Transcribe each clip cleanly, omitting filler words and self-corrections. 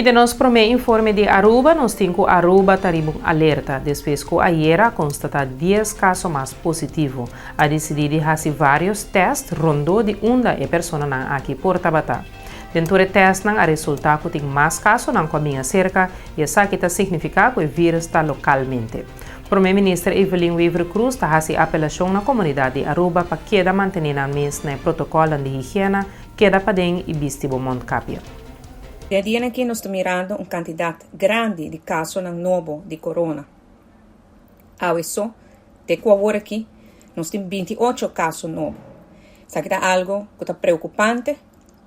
den nos prome informe di Aruba nos tin cu Aruba ta riba un alerta despues cu ayera a constata dies caso mas positivo. A dicidi di haci varios test rondo di unda e personanan aki por tabata. Den tur e testnan a resulta cu tin mas casonan cu a bin acerca y esaki ta significa cu e virus ta localmente. Prome Minister Evelyn Wever-Croes ta haci apelacion na comunidad di Aruba pa keda mantene nan mes na e protocolnan di higiena, keda paden y bisti bo mondkapje. Den e dianan aki nos ta mirando un kantidat grandi di kasonan nobo di korona. Awe so, te ku awor aki, nos tin 28 kaso nobo. Esaki ta algu ku ta preokupante,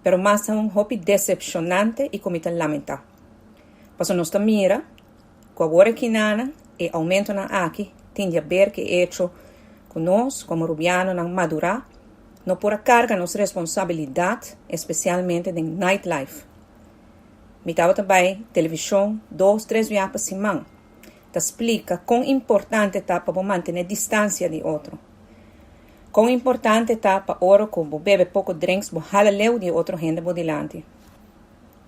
pero mas aun hopi desepshonante i ku mi ta lamentá. Pasobra nos ta mira ku awor aki nan e oumentonan aki tin di aber ku e echo ku nos komo rubianonan madurá no por a karga nos responsabilidat, espesialmente den nightlife. Mi tabata bai televishon dos, tres bia pa siman ta splika kon importante ta pa bo mantené distansia di otro. Kon importante ta pa ora ku bo bebe poko drinks bo hala leu di e otro hende bo dilanti.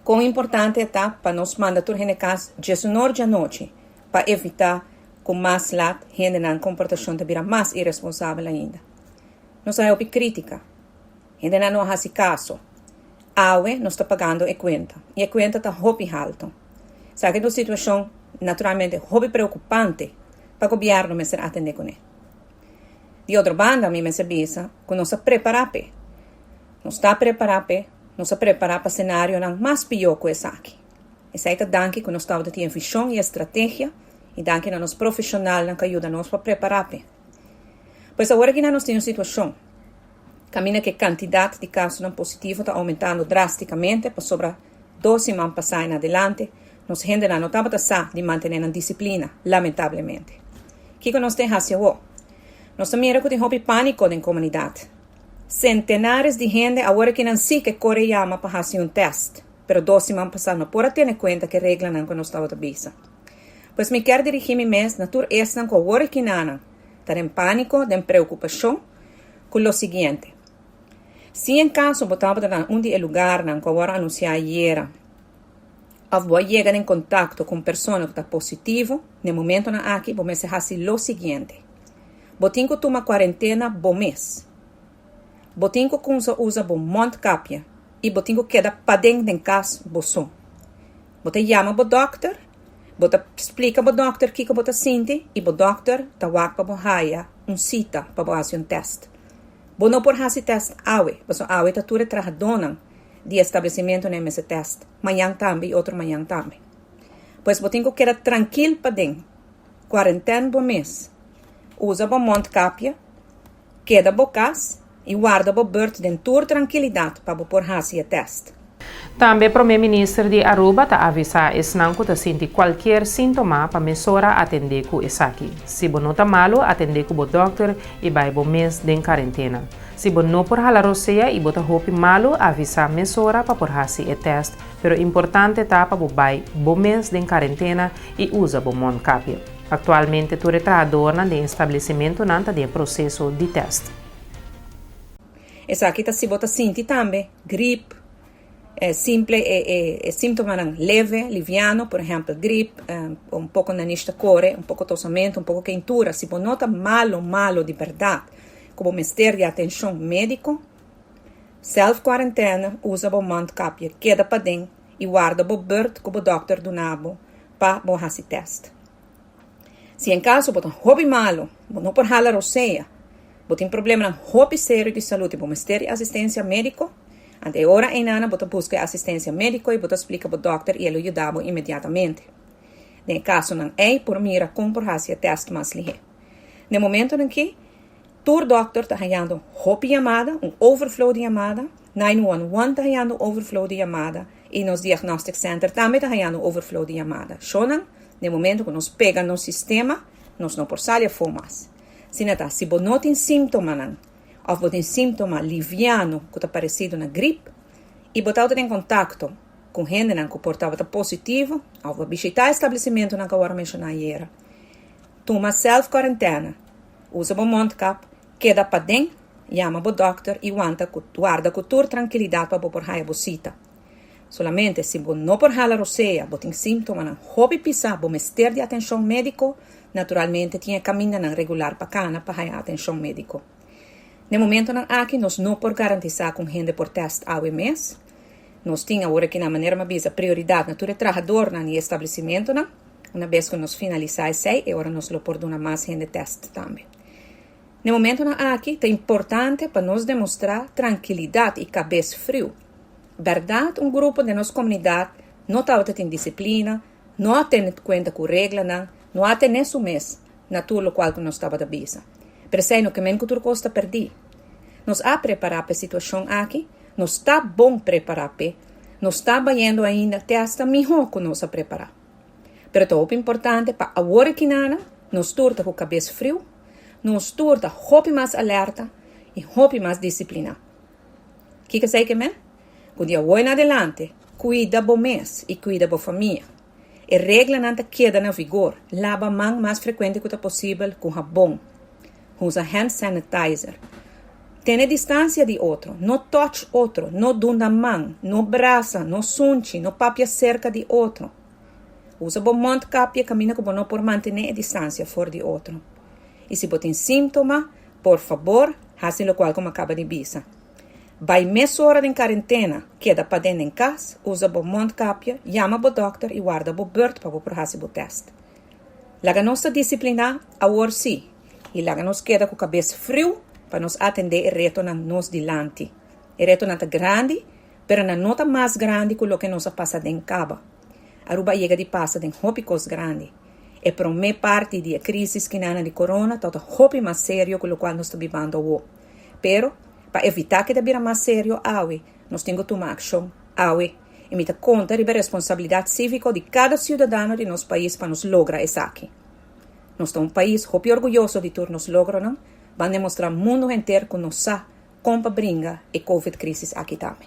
Kon importante ta pa nos manda tur hende kas djesunor djanochi pa evitá ku mas lat hendenan komportashon ta bira mas iresponsabel ainda. Nos a hopi krítika. Hendenan no a hasi kaso. Awe nos ta pagando e kuenta i e kuenta ta hopi haltu. Esaki ta un situashon naturalmente hopi preokupante pa gobièrnu mester atendé kuné. Di otro banda mi mester bisa ku nos a prepará p'e. Nos ta prepará p'e, nos a prepará pa senarionan mas pió ku esaki. Esei ta danki ku nos tabata tin e vishon i e strategia i danki na nos profeshonalnan ku a yuda nos pa prepará p'e. Pues awor aki nos tin un situashon kaminda ku e kantidat di kasonan positivo ta oumentando drástikamente pasobra dos siman pasá en adelante nos hendenan no tabata sa di mantené nan disiplina, lamentablemente. Kiko nos tin hasi awor? Nos ta mira ku tin hopi pániko den komunidat. Sentenares di hende awor aki nan si ke kore yama pa hasi un tèst, pero dos siman pasá no por a tene kuenta ku e reglanan ku nos tabata bisa. Pues mi kier dirigí mi mes na tur esnan ku awor aki nanan ta den pániko, den preokupashon, ku lo siguiente, Si en kaso bo tabata na un di e lugarnan ku a wòrdu anunsiá ayera òf bo a yega den kontakto ku un persona ku ta positivo, na e momentonan aki bo mester hasi lo siguiente, Bo tin ku tuma kuarentena bo mes. Bo tin ku kumsa usa bo mondkapje i bo tin ku keda paden den kas bo so. Bo ta yama bo dòkter, bo ta splika bo dòkter kiko bo ta sinti i bo dòkter ta wak pa bo haya un sita pa bo hasi un tèst. Bo no por hasi tèst awe, pasobra awe ta tur e trahadónan di e establesimentonan e mester tèst, mañan tambe i otro mañan tambe. Pues bo tin ku keda trankil paden, kuarentèn bo mes, usa bo mondkapje, keda bo kas i warda bo bùrt den tur trankilidat pa bo por hasi e tèst. Tambe Prome Minister di Aruba ta avisá esnan ku ta sinti kualkier síntoma pa mesora atendé ku esaki. Si bo no ta malu, atendé ku bo dòkter i bai bo mes den karentena. Si bo no por hala rosea i bo ta hopi malu, avisá mesora pa por hasi e tèst, pero importante ta pa bo bai bo mes den karentena i usa bo mondkapje. Aktualmente tur e trahadornan den establesimentunan ta den e proseso di tèst. Esaki ta si bo ta sinti tambe grip, simple e síntomanan leve, liviano, por ehèmpel grip, un poko nanish ta kore, un poko tosamentu, un poko keintura. Si bo no ta malo malo di bèrdat ku bo mester di atenshon médiko, sèlf kuarentèna, usa bo mondkapje, keda paden i warda bo bùrt ku bo dòkter duna bo pa bo hasi tèst. Si en kaso bo ta hopi malu, bo no por hala rosea, bo tin problemanan hopi serio di salud i bo mester di asistensia médiko, ante e ora einana bo ta buska e asistensia médiko i bo ta splika bo dòkter i e lo yuda bo inmediatamente. Den e kasonan ei por mira kon por hasi e tèst mas lihé. Na e momentonan ki, tur dòkter ta hañando hopi yamada, un overflow di yamada, 911 ta hañando un overflow di yamada i nos diagnostic center tambe ta hañando un overflow di yamada. Shownan, na e momento ku nos pega nos sistema, nos no por sali afó mas. Asina ta, si bo no tin síntomanan òf bo tin síntoma liviano ku ta paresido na grip i bo tabata den kontakto ku hendenan ku por tabata positivo òf bo a bishitá establesimentonan ku a wòrdu menshoná ayera, tuma sèlf-kuarentena, usa bo mondkap, keda paden, yama bo dòkter i wanta ku warda ku tur trankilidat pa bo por haña bo sita. Solamente si bo no por hala rosea, bo tin síntomanan hopi pisá, bo mester di atenshon médiko, naturalmente tin e kamindanan regular pa kana pa haña atenshon médiko. Na e momentonan aki nos no por garantisá ku un hende por tèst awe mes. Nos tin awor aki na manera mi a bisa prioridat na tur e trahadornan i establesimentonan. Una bes ku nos finalisá esei e ora nos lo por duna mas hende tèst tambe. Na e momentonan aki ta importante pa nos demostrá trankilidat i kabes friu. Bèrdat un grupo den nos komunidat no tabata tin disiplina, no a tene kuenta ku reglanan, no a atené su mes na tur lokual ku nos tabata bisa. Pero esei no ke men ku tur kos ta pèrdí. Nos a prepará pa e situashon aki, nos ta bon prepará p'e, nos ta bayendo ainda te asta mihó ku nos a prepará. Pero ta hopi importante pa awor e kinana nos tur ta ku kabes friu, nos tur ta hopi mas alerta i hopi mas disipliná. Kiko esei ke men? Ku di awor en adelante, kuida bo mes i kuida bo famia. E reglanan ta keda na vigor, laba man mas frekuente ku ta posibel ku habon. Usa hand sanitizer. Tene distansia di otro, no touch otro, no duna man, no brasa, no sunchi, no papia serka di otro. Usa bo mondkapje kaminda ku bo no por mantené e distansia for di otro. I si bo tin síntoma, por fabor, hasi lokual ku mi a kaba di bisa. Bai mesora den karentena, keda paden den kas, usa bo mondkapje, yama bo dòkter i warda bo bùrt pa bo por hasi bo tèst. Laga nos ta disipliná awor sí i laga nos keda ku kabes friu pa nos atendé e retonan nos dilanti. E retonan ta grandi, pero nan no ta mas grandi ku loke nos a pasa den kaba. Aruba a yega di pasa den hopi kos grandi. E promé parti di e krísis kinana di korona tabata hopi mas serio ku lokual nos ta bibando awo. Pero, pa evitá ke ta bira mas serio awe, nos tin ku tuma akshon awe. I mi ta konta riba e responsabilidat síviko di kada siudadano di nos pais pa nos logra esaki. Nos ta un pais hopi orguyoso di tur nos logronan, ban demostrá mundu henter ku nos sa kon pa bringa e covid crisis aki tambe.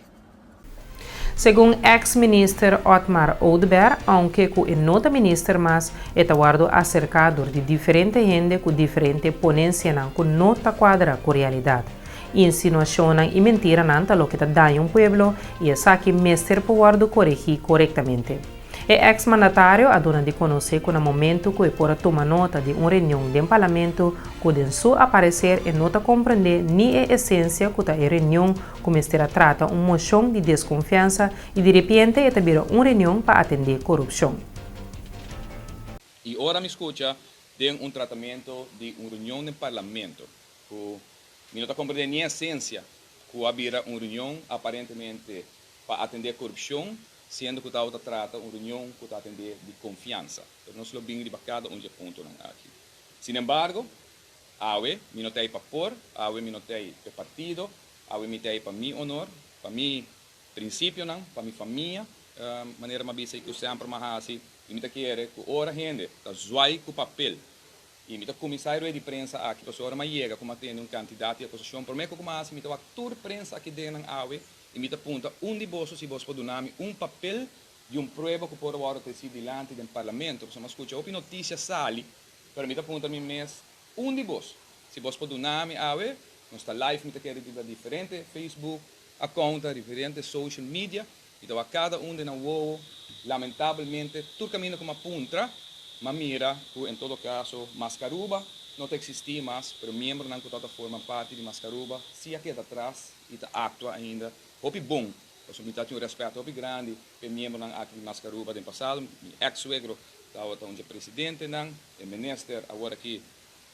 Segun ex minister Otmar Oduber, aunke ku e no ta minister mas, e ta wòrdu aserká dor di diferente hende ku diferente ponensianan ku no ta kuadra ku realidat. Insinuashonnan i mentiranan ta loke ta daña un pueblo i esaki mester por wòrdu koregí korektamente. E eks mandatario a duna di konosé ku na momentu ku e por a tuma nota di un reunion den parlamento ku den su apareser e no ta komprendé ni e esensia ku ta e reunion ku mester a trata un moshon di deskonfiansa i diripiente e ta bira un reunion pa atendé korupshon. I ora mi skucha den un tratamentu di un reunion den parlamento ku mi no ta komprendé ni e esensia ku a bira un reunion aparentemente pa atendé korupshon, siendo ku tabata trata un reunion ku ta atendé di konfiansa. Pero nos lo bin riba kada un dje puntonan aki. Sinembargo, awe mi no ta ei pa por, awe mi no ta ei p'e partido, awe mi ta ei pa mi honor, pa mi prinsipionan, pa mi famia, manera m'a bisa i ku semper m'a hasi. I mi ta kere ku ora hende ta zwai ku papel I mi ta kuminsá e rueda di prensa aki pasobra ora mi a yega ku mi a tende un kantidat di akusashon. Promé ku ku mi a hasi mi ta wak tur prensa aki den nan awe i mi ta punta un di boso si boso por duna mi un papel di un prueba ku por a wòrdu tresí dilanti den parlamento. Pasobra mi a skucha hopi notisia sali pero mi ta punta mi mes un di boso si boso por duna mi awe. Nos ta live mi ta kere riba diferente Facebook account diferente social media. Mi ta wak kada un den nan wowo. Lamentabelmente, tur kaminda ku mi a puntra, mi a mira ku en todo kaso Mascaruba no ta eksistí mas, pero miembronan ku tabata forma parti di Mascaruba sí a keda atras i ta aktua ainda hopi bon. Pasobra mi ta tin un rèspèt hopi grandi pa e miembronan aki di Mascaruba den pasado. Mi eks suegro tabata un dje presidentenan, e minister awor aki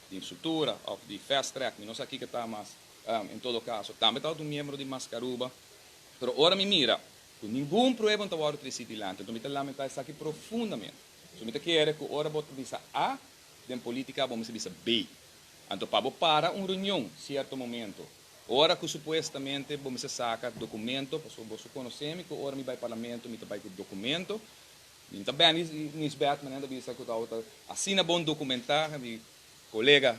di infrastruktura òf di Fast Track, mi no sa kiko ta mas, en todo kaso tambe tabata un miembro di Mascaruba. Pero ora mi mira ku ningun prueba no ta wòrdu tresí dilanti, anto mi ta lamentá esaki profundamente. So mi ta kere ku ora bo ta bisa A den polítika bo mester bisa B. Anto pa bo para un reunion sierto momento, ora ku supuestamente bo mester saka dokumento, pasobra boso konosé mi ku ora mi bai parlamento mi ta bai ku dokumento, mi no ta bèn Nisbet manera ta bisa ku tabata asina bon dokumentá, mi kolega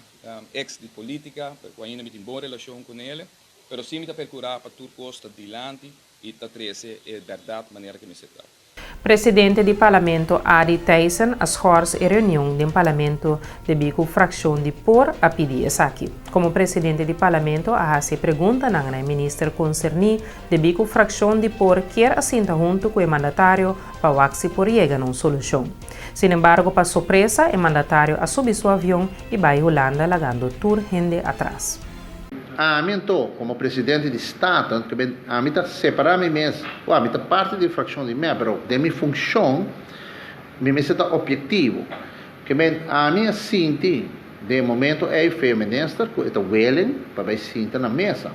eks di polítika, pero ku ainda mi tin bon relashon ku nele. Pero sí mi ta percurá pa tur cos ta dilanti i ta trece e berdad manera cu mester ta. Presidente di Parlamento Arie Thijssen a schors e reunion den Parlamento debí ku frakshon di por a pidi esaki. Komo presidente di Parlamento a hasi e preguntanan na e minister konserní debí ku frakshon di por kier a sinta huntu ku e mandatario pa wak si por yega na un solushon. Sinembargo pa sorpresa e mandatario a subi su avion i bai Hulanda lagando tur hende atras. Ami anto, komo presidente di Staten, ke ben ami ta separá mi mes, o ami ta parti di e frakshon di mep, pero den mi funshon mi mester ta ophetivo. Ke men ami a sinti den e momento ei fe e minister ku e ta willing pa bai sinta na mesa.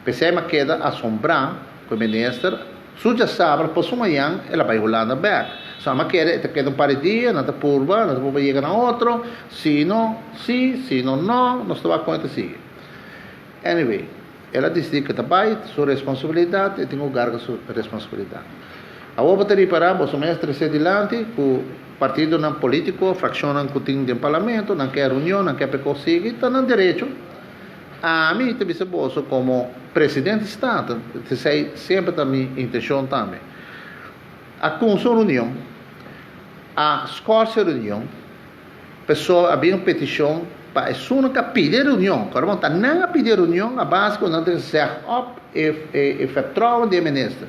P'esei mi a keda asombrá ku e minister su djasabra pa su mañan el a bai Hulanda bèk. So ami a kere e ta keda un par di dia, nan ta purba, nan ta purba yega na otro, si no si, si no no, nos ta wak kon e ta sigui. Anyway, el a disidí ku e ta bai, ta su responsabilidat, e tin ku garga su responsabilidat. Awor bo ta ripará boso mes tresé dilanti ku partidonan polítiko, frakshonnan ku tin den parlamento, nan ke reunion, nan ke pa e kos sigui, ta nan derecho. Ami ta bisa boso komo presidente di Staten, esei semper ta mi intenshon tambe, a kunsa un reunion, a skòrsa e reunion, pasobra a bin un petishon pa esunnan ku a pidi e reunion, kòrda bon, ta nan a pidi e reunion a base ku nan ta zeg op e vertrouwen di e minister.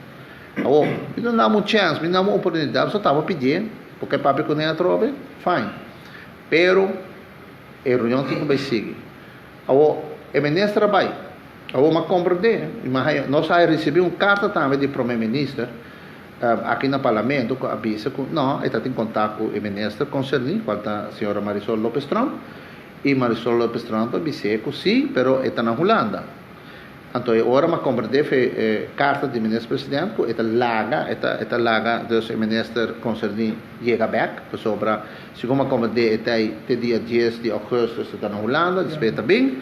Awor, mi ta dam un chèns, mi dam un oportunidat, pasobra tabata pidié, bo ke papia kuné atrobe? Fine. Pero e reunion tin ku bai sigui. Awor, e minister a bai. Awor m'a komprendé, i m'a haña, nos a risibí un karta tambe di promé minister aki na parlamento ku a bisa ku no, e ta tin kontak ku e minister konserní, kual ta señora Marisol Lopez Tromp, i Marisol Lopez Tromp a bis'é ku sí, pero e ta na Hulanda. Anto e ora m'a komprendé fe e karta di minister president ku e ta laga, e ta e ta laga dus e minister konserní yega bèk, pasobra segun m'a komprendé e ta ei te dia dies di ougùstùs e ta na Hulanda, despues e ta bin.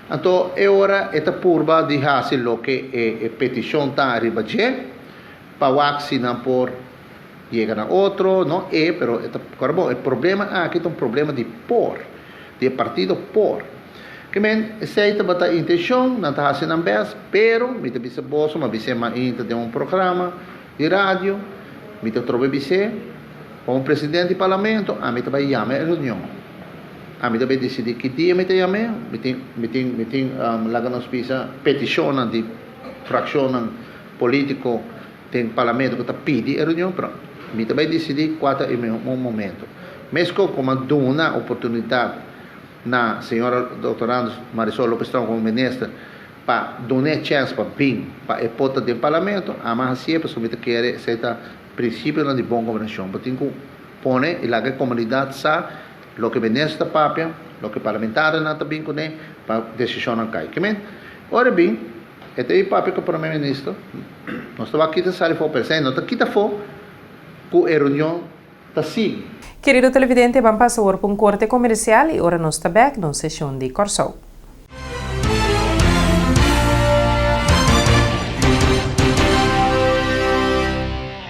Anto e ora e ta purba di hasi loke e e petishon ta riba dje pa wak si nan por yega na otro, no e, pero e ta, kòrda bon, e problema aki ta un problema di por, di e partido por. Ke men, esei tabata intencion, nan ta haci nan best, pero mi ta bisa boso, mi a bis'é mainta den un programa di radio, mi ta trobe bis'é, como presidente di parlamento, ami ta bay yama e reunion. Ami ta bay dicidi ki dia mi ta yam'é, mi tin, mi tin, mi tin, laga nos bisa, peticionnan di fraccionnan politico den parlamento cu ta pidi e reunion, pero mi ta bay dicidi cua ta e mihor momento. Mesco como a duna oportunidad na señora Doctor Anders Marisol Lopez Tromp como minister pa dun'e chens pa bin pa e por ta den parlamento, ama haci'e pasobra mi ta kere esey ta principionan di bon gobernacion. Bo tin cu pone y laga e comunidad sa loke minister ta papia, loke parlamentarionan ta bin cune pa decisionnan cay. Kimen? Ora e bin, e ta e papia cu prome minister, nos ta wak kita sali afo, pero esey no ta kita afo cu e reunion ta sigui. Kerido televidente ban pasa awor pa un korte komersial i ora nos ta bek na un seshon di Kòrsou.